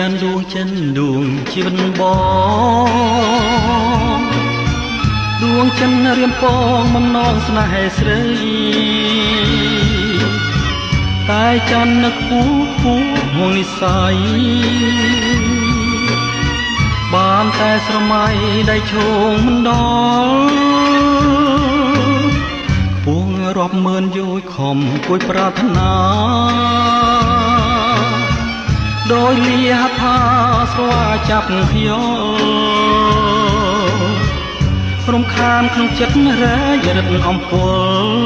ច័ន្ទដួងចិនដួងជីវិតបងដួងចិនរៀមពងបំណងស្នេហ៍ស្រីតែច័ន្ទនឹកពូពូហួងនិស័យបានតែស្រមៃដៃឈោងមិនដល់ពងរាប់ម៉ឺនយោជខំគួយប្រាថ្នាដោយលាថាស្វាចាប់ខ្យល់រំខានក្នុងចិត្តរែងរិទ្ធអំពល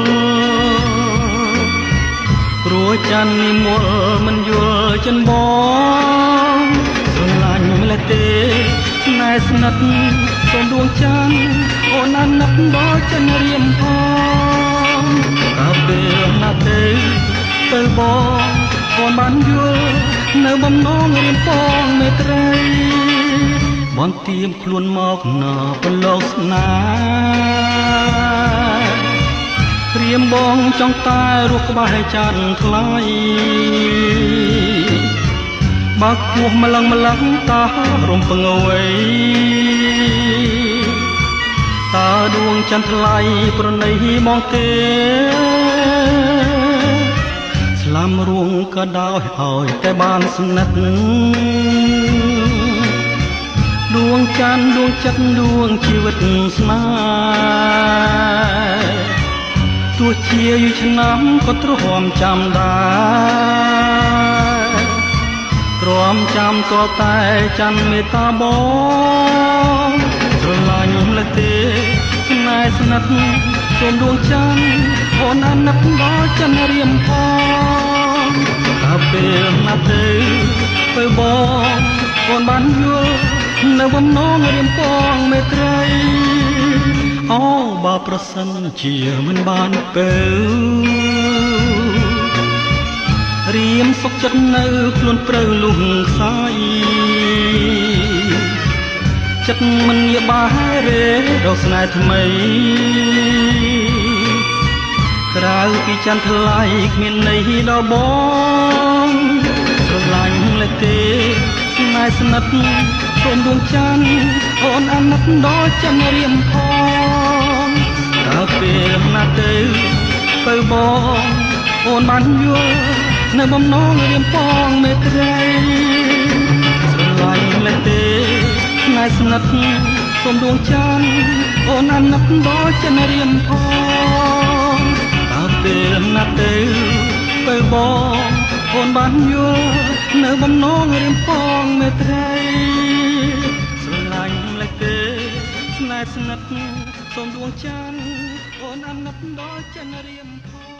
ព្រោះច័ន្ទនិមលមិនយល់ចិនបងស្រឡាញ់ម្លេះទេស្នេហ៍ស្និទ្ធសូមដួងច័ន្ទអូនអាណិតដល់ចិនរៀមផងតើពេលណាទៅទៅបងអូនបានយល់នៅបំណងរៀមពងមេត្រីបន្ទៀមខ្លួនមកណាប្រឡោកស្នេហ៍រៀមបងចង់តែរស់ក្បែរច័ន្ទថ្លៃបើគោះម្លឹងម្លឹងតារំពងអ្វីតើដួងច័ន្ទថ្លៃប្រណីបងទេស្លាំរួងក៏ដោយឲ្យតែបានស្និទ្ធដួងច័ន្ទដួងចិត្តដួងជីវិតស្នេហ៍ទោះជាយូរឆ្នាំក៏ទ្រាំចាំដែរទ្រាំចាំក៏តែច័ន្ទមេត្តាបងស្រឡាញ់ម្ល៉េះទេស្នេហ៍ស្និទ្ធសូមដួងច័ន្ទអូនអាណិតដល់ចិនរៀមផងតើពេលណាទៅទៅបងអូនបានយល់នៅបំណងរៀមពងមេត្រីអូបើប្រសិនជាមិនបានពៅរៀមសុខចិត្តនៅខ្លួនព្រៅលុះខ្សែចិត្តមិនងាបែរេរកស្នេហ៍ថ្មីក្រៅពីច័ន្ទថ្លៃគ្មានន័យដល់បងស្រឡាញ់ម្លេះទេស្នេហ៍ស្និទ្ធសូមដួងច័ន្ទអូនអាណិតដល់ចិនរៀមផងតើពេលណាទៅទៅបងអូនបានយល់នៅបំណងរៀមពងមេត្រីស្រឡាញ់ម្លេះទេស្នេហ៍ស្និទ្ធសូមដួងច័ន្ទអូនអាណិតដល់ចិនរៀមផងតើពេលណាទៅទៅបងអូនបានយល់នៅបំណងរៀមពងមេត្រីស្រឡាញ់ម្លេះទេស្នេហ៍ស្និទ្ធសូមដួងច័ន្ទអូនអាណិតដល់ចិនរៀមផង